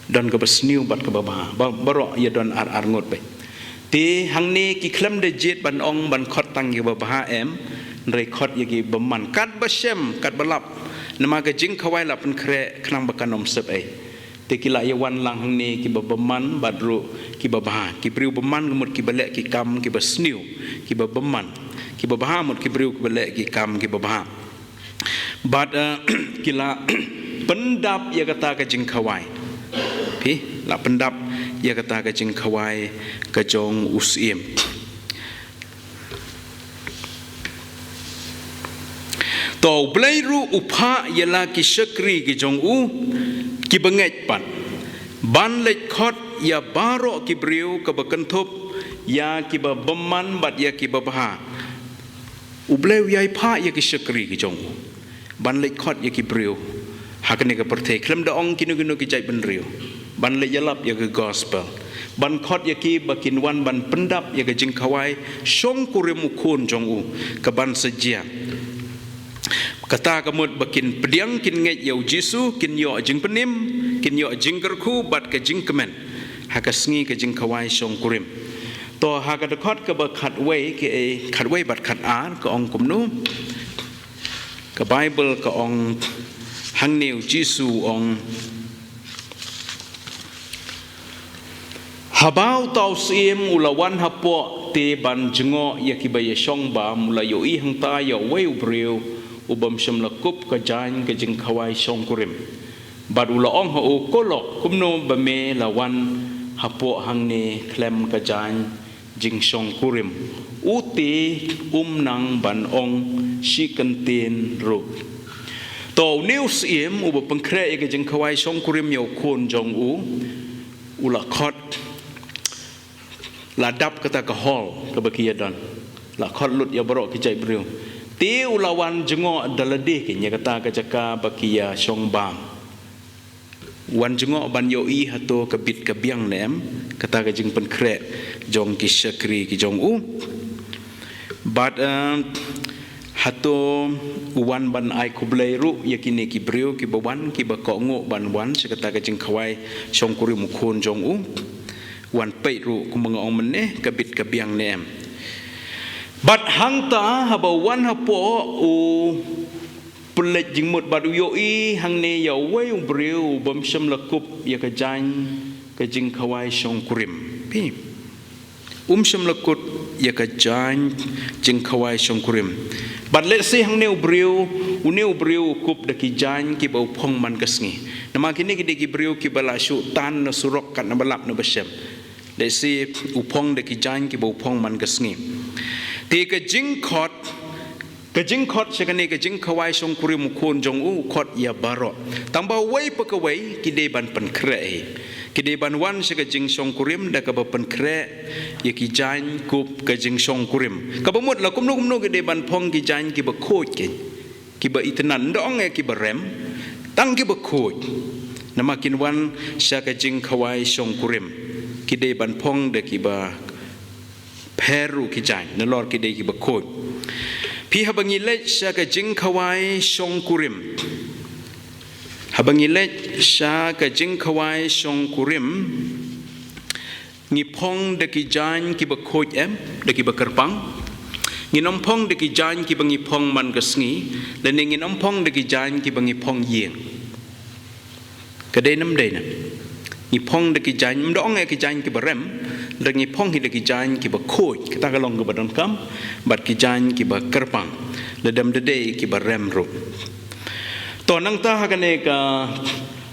Don kaba sniew bad kaba babha. Ba-, baroh ïa don ar ar ngut beit. Te hangne ki khlem da jied ban ong ban khot tang ïa ki babha em, hynrei khot ïa ki bymman. Katba shem, katba lap. Namar ka jingkhawai la pynkhreh, khnang ba kan ym sep ei. Te ki la ïa wan lang hangne kiba bymman bad ruh kiba bha. Ki briew bymman ka mut kiba leh ki kam kiba sniew, kiba bymman. Kiba bha mut ki briew kiba leh ki kam kiba bha. Bad, eh, ki la pyndap ïa kata ka jingkhawai. Phi, la pyndap ïa kata ka jingkhawai ka jong u syiem. To, U Blei ruh u phah ïa la ki shakri ki jong u, kiba ngeit pat, ban leit khot ïa baroh ki briew, kaba kynthup ïa kiba bymman bad ïa kiba bha. U Blei u ïai phah ïa ki shakri ki jong u ban leit khot ïa ki briew ha kane ka pyrthei, khlem da ong kino kino ki jaitbynriew, ban leit ïalap ïa ka gospel, ban khot ïa ki ba kin wan ban pyndap ïa ka jingkhawai shongkurim u Khun jong u, kaban sa jia. Kata ka mut ba kin pdiang, kin ngeit ïa u Jisu, kin ïoh jingpynim, kin ïoh jingkyrkhu bad ka jingkmen ha ka sngi ka jingkhawai shongkurim. To, ha ka dkhot kaba khatwei, ki, eh, khatwei bad khatar, ka ong kumno? Ka Baibl ka ong hangne, u Jisu u ong, haba uta u syiem u la wan hapoh, te ban jngoh ïa kiba ïashong bam, u la ïohi hangta ïa uwei u briew u bym shym la kup ka jaiñ ka jingkhawai shongkurim. Bad u la ong ha u, ko lok, kumno ba me la wan hapoh hangne khlem ka jaiñ jingshongkurim. U te um nang ban ong shi kyntien ruh. To, une u syiem uba pynkhreh ïa ka jingkhawai shongkurim ïa u khun jong u, u la khot, la dap kata ka hall kaba ki ïa don. La khot lut ïa baroh ki jait briew. Te u la wan jngoh da lade ki ïa kata ka jaka ba ki ïa shong bam. Wan jngoh ban ïohi hato ka bit ka biang ne em kata ka jingpynkhreh jong ki shakri ki jong u. Bad, eh, hato u wan ban ai khublei ruh ïa kine ki briew kiba wan, kiba kohnguh ban wan sha kata ka jingkhawai shongkurim u khun jong u. Wan peit ruh kumba nga ong mynne ka bit ka biang ne em. Bad hangta haba u wan hapoh u pynleit jingmut bad u ïohi hangne ïa uwei u briew u bym shym la kup ïa ka jaiñ ka jingkhawai shongkurim. Phi. Um shym la kup ïa ka jaiñ jingkhawai shongkurim. Bad lehse hangne u briew, une u briew u kup da ki jaiñ kiba u phong man ka sngi. Namar kine ki dei ki briew kiba la shu tan na surok kat naba lap naba shem. Lehse u phong da ki jaiñ kiba u phong man ka sngi. Te ka jingkhot, ka jingkhot sha kane ka jingkhawai shongkurim u khun jong u, u khot ïa baroh. Tangba uwei pa kawei ki dei ban pynkhreh hi. Ki dei ban wan sha ka jingshongkurim da kaba pynkhreh ïa ki jaiñ kup ka jingshongkurim. Kaba mut la kumno kumno ki dei ban phong ki jaiñ kiba khuid ki. Kiba itynnad, ym da ong ïa kiba rem, tang kiba khuid. Namar kin wan sha ka jingkhawai shongkurim. Ki dei ban phong da kiba pher ruh ki jaiñ, nalor ki dei kiba khuid. Phi, haba ngi leit sha ka jingkhawai shongkurim. Haba ngi leit sha ka jingkhawai shongkurim. Ngi phong da ki jaiñ kiba khuid em, da kiba kyrpang. Ngin ym phong da ki jaiñ kiba ngi phong man ka sngi, lane ngin ym phong da ki jaiñ kiba ngi phong ïing. Ka dei ne ym dei ne. Ngi phong da ki jaiñ, ym da ong ïa ki jaiñ kiba rem, da ngi phong hi da ki jaiñ kiba khuid, kata ka long kaba donkam, bad ki jaiñ kiba kyrpang, lada ym da dei kiba rem ruh. To nangta ha kane ka,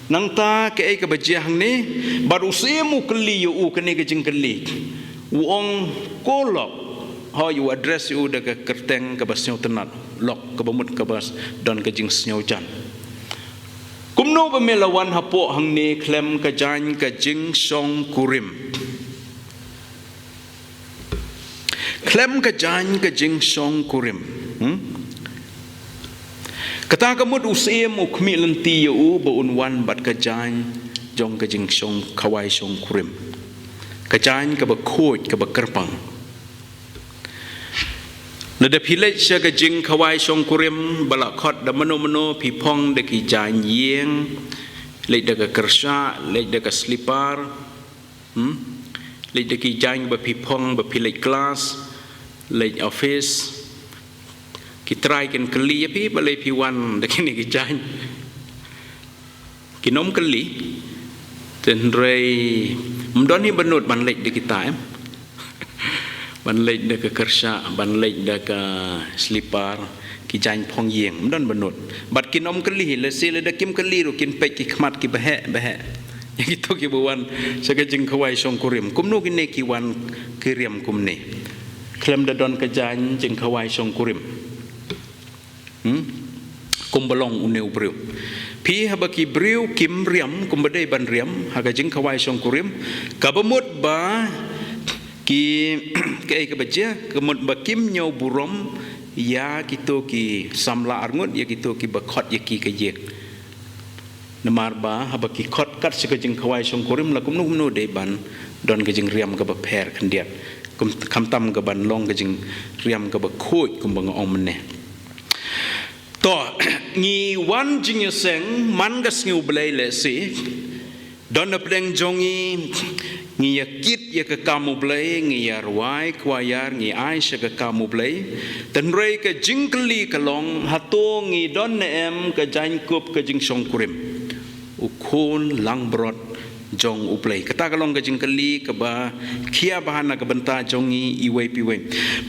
nangta kaei kaba jia hangne, bad u syiem u kylli ïa u kane ka jingkylli. U ong ko lok, hooid u address ïa u da ka kyrteng kaba sngewtynnad, lok kaba mut kaba don ka jingsngewjan. Kumno ba me la wan hapoh hangne khlem ka jaiñ ka jingshongkurim. Khlem ka jaiñ ka jingshongkurim. Hmm? Kata ka mut u syiem u khmih lynti ïa u ba un wan bad ka jaiñ jong ka jingshong khawai shongkurim. Ka jaiñ kaba khuid kaba kyrpang. Lada phi leit sha ka jingkhawai shongkurim ba la khot da mano mano phi phong da ki jaiñ ïing, leit da ka kyrshah, leit da ka slipar. Hmm? Leit da ki jaiñ ba phi phong ba phi leit klas, leit office. Ki trai kin kylli ïa phi balei phi wan da kine ki jaiñ. Kin ym kylli. Te hynrei ym don hi ba nud ban leit da kita em. Ban leit da ka kyrshah, ban leit da ka slipar, ki jaiñ phong ïing, ym don ba nud. Bad kin ym kylli hi, lehse lada kim kylli ruh kin peit ki khmat kiba heh ba heh. Ïa kito kiba wan sha ka jingkhawai shongkurim. Kumno kine ki wan ki riam kumne. Khlem da don ka jaiñ jingkhawai shongkurim. Hmm? Kumba long une u briew. Phi, haba ki briew kim riam kumba dei ban riam ha ka jingkhawai shongkurim, kaba mut ba ki, kaei kaba jia, ka mut ba kim ñiew burom ïa kito ki samla arngut, ïa kito kiba khot ïa ki ka ïing. Namar ba haba ki khot kat sha ka jingkhawai shongkurim la kumno kumno dei ban don ka jingriam kaba pher khyndiat. Kum, khamtam ka ban long ka jingriam kaba khuid kumba nga ong mynne. To, ngi wan jingïaseng man ka sngi U Blei lehse. Don na pdeng jong ngi, ngi ïa kit ïa ka kam U Blei, ngi ïa rwai khwaïar, ngi ai sha ka kam U Blei. Te hynrei ka jingkylli ka long, hato ngi don ne em ka jaiñkup ka jingshongkurim. U khun langbrot jong U Blei. Kata ka long ka jingkylli kaba khia bha na ka bynta jong ngi iwei pa iwei.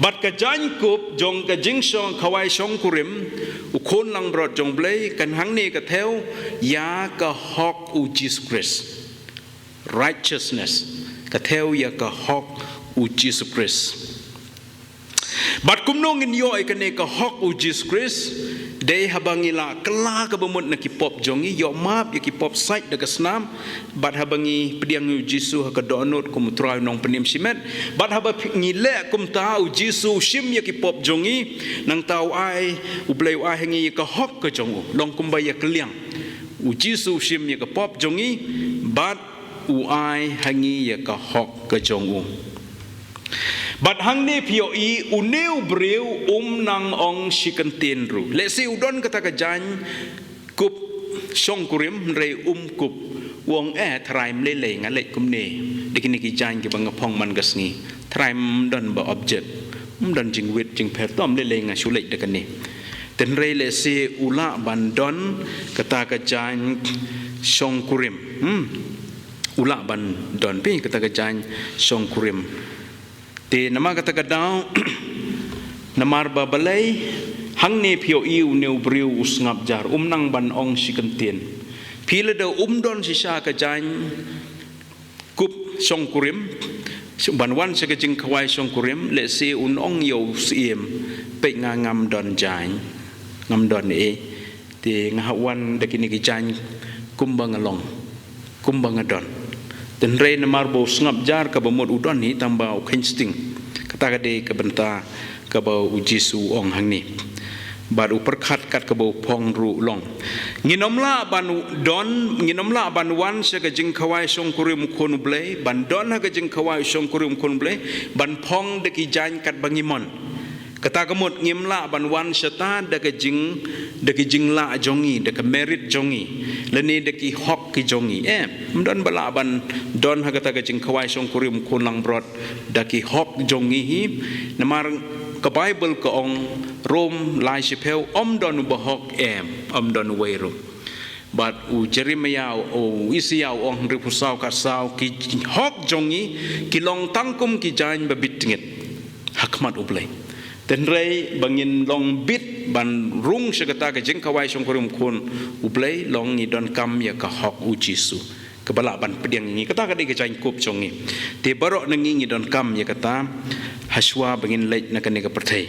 Bad ka jaiñkup jong ka jingshong khawai shongkurim, u khun langbrot jong U Blei, kan hangne ka thew, ïa ka hok U Jisu Khrist. Righteousness. Ka thew ïa ka hok u Jisu Khrist. Bad kumno ngin ïoh ïa kane ka hok u Jisu Khrist? Dei haba ngi la kylla kaba mut na ki pop jong ngi, ïoh map ïa ki pop sait da ka snam. Bad haba ngi pdiang ïa u Jisu ha ka dohnud kum u Trai u nongpynim shimet. Bad haba phi- ngi leh kumta, u Jisu u shim ïa ki pop jong ngi. Nangta u ai, U Blei u ai ha ngi ïa ka hok ka jong u. Long kumba ïa ka liang. U Jisu u shim ïa ka pop jong ngi. Bad u ai ha ngi ïa ka hok ka jong u. Bad hangne phi ïohi une u briew um nang ong shi kyntien ruh. Lehse u don kata ka jaiñ kup shongkurim, hynrei um kup. U ong, eh, Trai, ym lei lei, nga leit kumne. Da kine ki jaiñ kiba nga phong man ka sngi. Trai, ym don ba object. Ym don jingwit jingpher, to ym lei lei, nga shu leit da kane. Te hynrei lehse u lah ban don kata ka jaiñ shongkurim. Hmm. U lah ban don phi kata ka jaiñ shongkurim. Te namar kata ka daw, namar ba balei, hangne phi ïohi une u briew u sngap jar, um nang ban ong shi kyntien. Phi, lada um don shisha ka jaiñ kup shongkurim, ban wan sha ka jingkhawai shongkurim, lehse un ong ïa u syiem, peit nga ngam don jaiñ, ngam don ei. Te nga hap wan da kine ki jaiñ kumba nga long, kumba nga don. Te hynrei namar ba u sngap jar, kaba mut u don hi tang ba u kheiñ sting. Kata ka dei ka bynta kaba u Jisu u ong hangne. Bad u pyrkhat kat kaba u phong ruh, u ong, nginym lah ban don, nginym lah ban wan sha ka jingkhawai shongkurim u Khun u Blei, ban don ha ka jingkhawai shongkurim u Khun u Blei, ban phong da ki jaiñ katba ngi mon. Kata ka mut ngim lah ban wan shata da ka jing, da ka jinglah jong ngi, da ka merit jong ngi, lane da ki hok ki jong ngi. Em, ym don ba lah ban don ha kata ka jingkhawai shongkurim u Khun langbrot da ki hok jong ngi hi. Namar ka Baibl ka ong, Rom lai shiphew, ym don uba hok, em, ym don uwei ruh. Bad u Jeremiah, u Isaiah u ong hynriewphew saw, khatsaw, ki hok jong ngi ki long tang kum ki jaiñ ba bit tngit ha khmat U Blei. Te hynrei ba ngin long bit ban rung sha kata ka jingkhawai shongkurim u Khun U Blei, long ngi donkam ïa ka hok u Jisu, kaba lah ban pdiang ïa ngi. Kata ka dei ka jaiñ kup jong ngi. Te baroh na ngi ngi donkam ïa kata, hashwa ba ngin leit na kane ka pyrthei.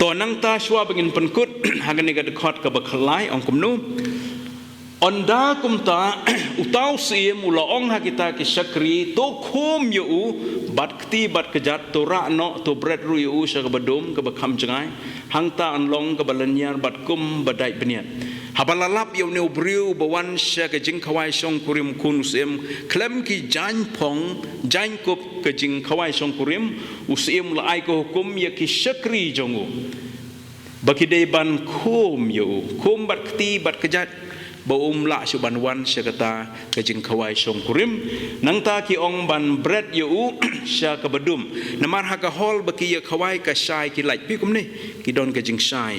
To nangta shuwa ba ngin pynkut, ha kane ka dkhot kaba khatlai, ong kumno. Ynda kumta, uta u syiem u la ong ha kita ki shakri, to khum ïa u bad kti bad kjat, to rah noh, to bret ruh ïa u sha kaba dum, kaba kham jngai. Hangta yn long kaba lyniar bad kum ba dait bniat. Haba la lap ïa une u briew ba wan sha ka jingkhawai shongkurim u Khun u syiem, khlem ki jaiñ phong, jaiñ kup ka jingkhawai shongkurim, u syiem u la ai ka hukum ïa ki shakri jong u ba ki dei ban khum ïa u, khum bad kti bad kjat, ba um lah shuh ban wan sha kata ka jingkhawai shongkurim. Nangta ki ong ban bret ïa u sha kaba dum. Namar ha ka hall ba ki ïa khawai ka shai ki lait, phi, kumne, ki don ka jingshai.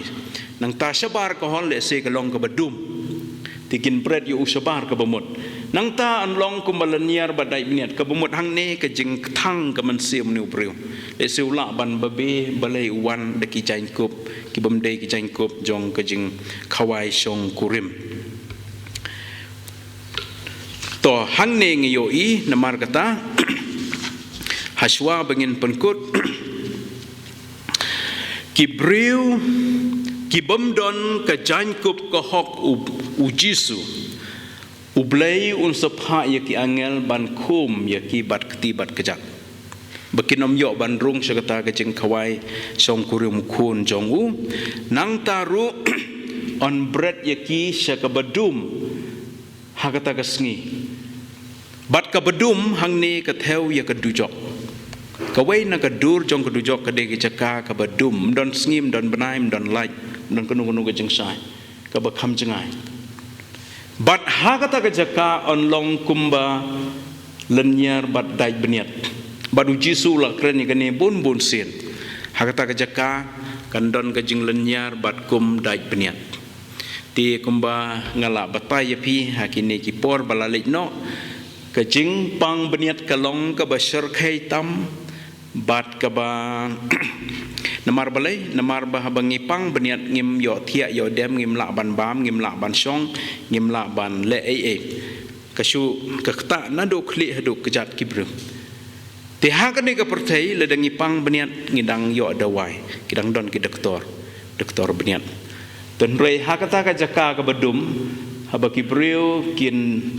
Nangta shabar ka hall lehse ka long kaba dum. Te kin bret ïa u shabar kaba mut. Nangta yn long kumba lyniar bad dait bniat, kaba mut hangne ka jingkthang ka mynsiem une u briew. Lehse u lah ban babe balei u wan da ki jaiñ kup kibym dei ki jaiñ kup jong ka jingkhawai shongkurim. To, hangne ngi ïohi namar kata, hashwa ba ngin pynkut, ki briew kibym don ka jaiñ kup ka hok u, u Jisu, U Blei un sa phah ïa ki angel ban khum ïa ki bad kti bad kjat, ba kin ym ïoh ban rung sha kata ka jingkhawai shongkurim u Khun jong u. Nangta ruh yn bret ïa ki sha kaba dum ha kata ka sngi. Bad kaba dum hangne ka thew ïa ka dujok. Kawei na ka dur jong ka dujok ka dei ka jaka kaba dum, ym don sngi, ym don bnai, ym don lait, ym don kano kano ka jingshai, kaba kham jngai. Bad ha kata ka jaka yn long kumba lyniar bad dait bniat. Bad u Jisu u la kren ïa kane bun bun sien. Ha kata ka jaka kan don ka jinglyniar bad kum dait bniat. Te kumba nga la batai ïa phi ha kine ki por ba la leit noh, ka jingpang bniat ka long kaba shyrkhei tam, bad kaba, namar balei, namar ba haba ngi pang bniat ngim ïoh thiah ïoh dem, ngim lah ban bam, ngim lah ban shong, ngim lah ban leh ei ei. ka shu ka ktah naduh khlieh haduh kjat ki briew. Te ha kane ka pyrthei lada ngi pang bniat ngi dang ïoh dawai, ki dang don ki doktor, doktor bniat. Te hynrei ha kata ka jaka kaba dum, haba ki briew kin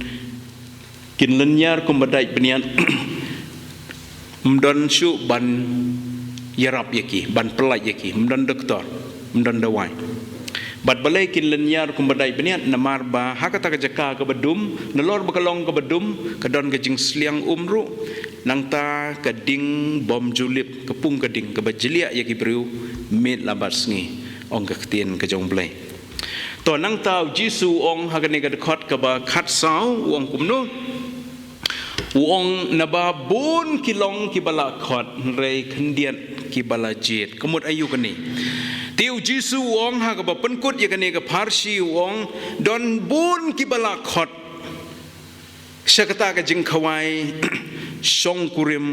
kin lynñiar kumba dait bniat, ym don shuh ban ïarap ïa ki, ban pyllait ïa ki, ym don doktor, ym don dawai. Bad balei kin lynñiar kumba dait bniat? Namar ba ha kata ka jaka kaba dum, nalor ba ka long kaba dum, ka don ka jingsliang um ruh, nangta ka ding bym ju lip, ka pung ka ding kaba jliah ïa ki briew miet la bad sngi, ong ka ktien ka jong U Blei. To nangta U Jisu u ong ha kane ka dkhot kaba khatsaw, u ong kumno? U ong naba bun ki long kiba la khot, hynrei khyndiat kiba la jied. Ka mut aïu kane? Te U Jisu u ong ha kaba pynkut ïa kane ka pharshi, u ong don bun kiba la khot sha kata ka jingkhawai shongkurim.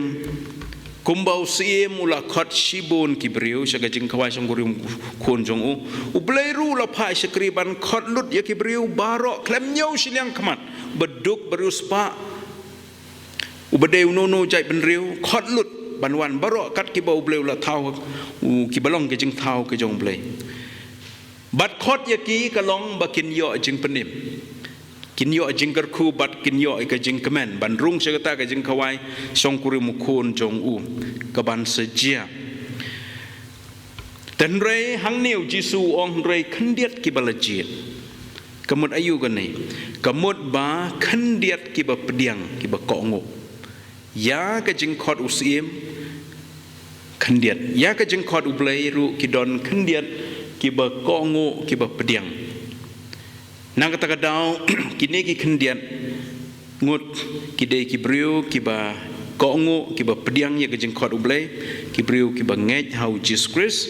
Kumba u Syiem u la khot shibun ki briew sha ka jingkhawai shongkurim u Khun jong u, U Blei ruh u la phah shakri ban khot lut ïa ki briew baroh khlem ñiew shiliang khmat, ba duk, ba riewspah, uba dei uno uno u jaitbynriew, khot lut ban wan baroh kat kiba U Blei u la thaw, u, kiba long ka jingthaw ka jong U Blei. Bad khot ïa ki ka long ba kin ïoh jingpynim, kin ïoh jingkyrkhu bad kin ïoh ïa ka jingkmen ban rung sha kata ka jingkhawai shongkurim u Khun jong u, ka ban sa jia. Te hynrei hangne U Jisu u ong hynrei khyndiat kiba la jied. Ka mut aïu kane? Ka mut ba khyndiat kiba pdiang, kiba kohnguh ïa ka jingkhot u Syiem. Khyndiat ïa ka jingkhot U Blei ruh ki don khyndiat kiba kohnguh, kiba pdiang. Na kata ka daw, kine ki khyndiat ngut ki dei ki briew kiba kohnguh, kiba pdiang ïa ka jingkhot U Blei, ki briew kiba ngeit ha U Jisu Khrist.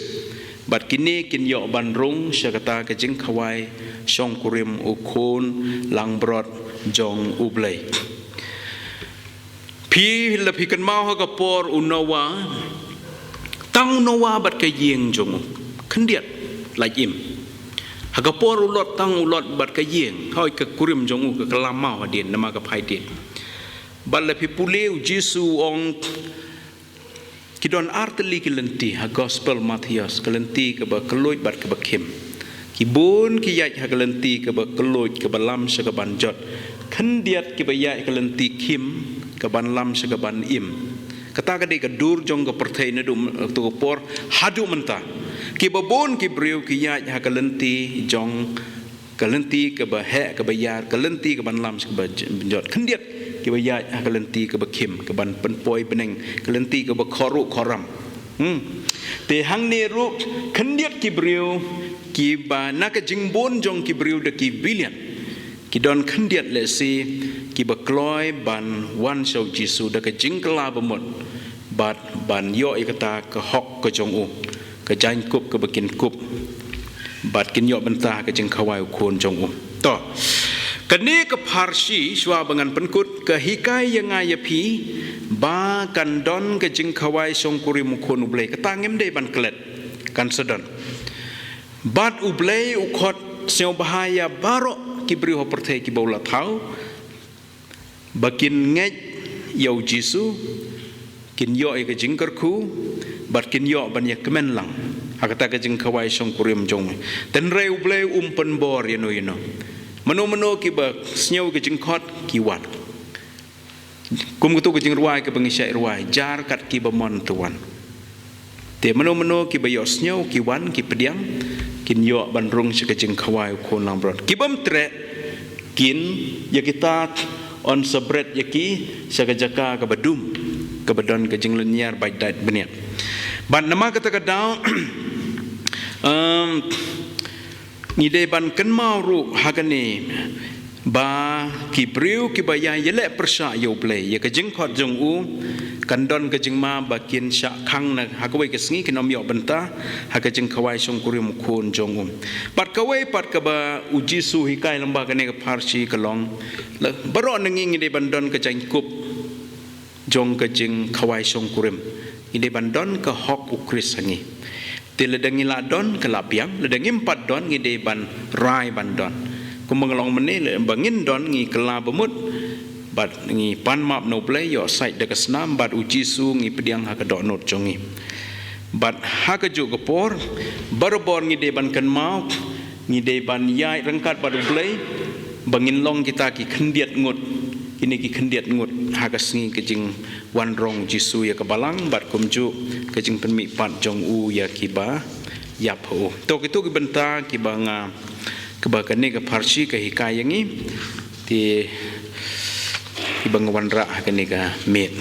Bad kine kin ïoh ban rung sha kata ka jingkhawai shongkurim u Khun langbrot jong U Blei. Phi la phi kynmaw ha ka por u Noah, tang u Noah bad ka ïing jong u, khyndiat lait im. Ha ka por u Lot, tang u Lot bad ka ïing, hoi, ka kurim jong u ka kylla maw hadien, namar ka phai dien. Bad la phi pule, U Jisu u ong ki don ar tylli ki lynti ha Gospel Mathaios, ka lynti kaba kylluid bad kaba khim. Ki bun ki ïaid ha ka lynti kaba kylluid, kaba lam sha kaban jot. Khyndiat kiba ïaid ha ka lynti khim, kaban lam sha kaban im. Kata ka dei ka dur jong ka pyrthei naduh, eh, tu ka por haduh mynta. Kiba bun ki briew ki ïaid ha ka lynti jong, ka lynti kaba heh, kaba ïar, ka lynti kaban lam sha kaba j-, jot. Khyndiat kiba ïaid ha ka lynti kaba khim, kaban pynpoi bneng, ka lynti kaba khor ruh khor ram. Hmm. Te hangne ruh khyndiat ki briew kiba, na ka jingbun jong ki briew da ki billion, ki don khyndiat lehse kiba kloi ban wan sha U Jisu da ka jingkylla bamut bad ban ïoh ïa kata ka hok ka jong u, ka jaiñkup kaba kin kup, bad kin ïoh bynta ka jingkhawai u Khun jong u. To, kane ka pharshi, shuwa ba ngan pynkut, ka hikai ïa nga ïa phi ba kan don ka jingkhawai shongkurim u Khun U Blei. Kata ngim dei ban klet, kan sa don. Bad U Blei u khot sngewbha ïa baroh ki briew ha pyrthei kiba u la thaw, ba kin ngeit ïa U Jisu, kin ïoh ïa ka jingkyrkhu, bad kin ïoh ban ïa kmen lang ha kata ka jingkhawai shongkurim jong u. Te hynrei U Blei um pynbor ïano ïano. Mano mano kiba sngew ka jingkhot ki wan. Kum katu ka jingrwai kaba ngi shait rwai, jar kat kiba mon to wan. Te mano mano kiba ïohsngew ki wan, ki pdiang, kin ïoh ban rung sha ka jingkhawai u Khun langbrot. Ki bym treh, kin, ïa kita yn sa bret ïa ki sha ka jaka kaba dum, kaba don ka jinglynñiar bad dait bniat. Bad namar kata ka daw, em, ngi dei ban kynmaw ruh ha kane, ba ki briew kiba ïa ïaleh pyrshah ïa U Blei, ïa ka jingkhot jong u, kan don ka jingma ba kin shah khang na ha kawei ka sngi, kin ym ïoh bynta ha ka jingkhawai shongkurim u Khun jong u. Bad kawei pat kaba U Jisu hikai lyngba kane ka pharshi ka long, la, baroh na ngi ngi dei ban don ka jingkup jong ka jingkhawai shongkurim. Ngi dei ban don ka hok U Khrist ha ngi. Te lada ngi la don, ka la biang, lada ngim pat don, ngi dei ban rai ban don. Kumba nga la ong mynne, lada ngin don, ngi kylla bamut bad ngi pan map na U Blei, ïoh sait da ka snam, bad U Jisu ngi pdiang ha ka dohnud jong ngi. Bad ha kajuh ka por, barabor ngi dei ban kynmaw, ngi dei ban ïaid ryngkat bad U Blei, ba ngin long kita ki khyndiat ngut, kine ki khyndiat ngut ha ka sngi ka jingwanrong U Jisu ïa ka balang, bad kumjuh ka jingpynmihpat jong u ïa kiba ïap ha u. To, kito ki bynta kiba nga, kiba kane ka pharshi ka hikai ïa ngi, te kiba nga wanrah ha kane ka miet.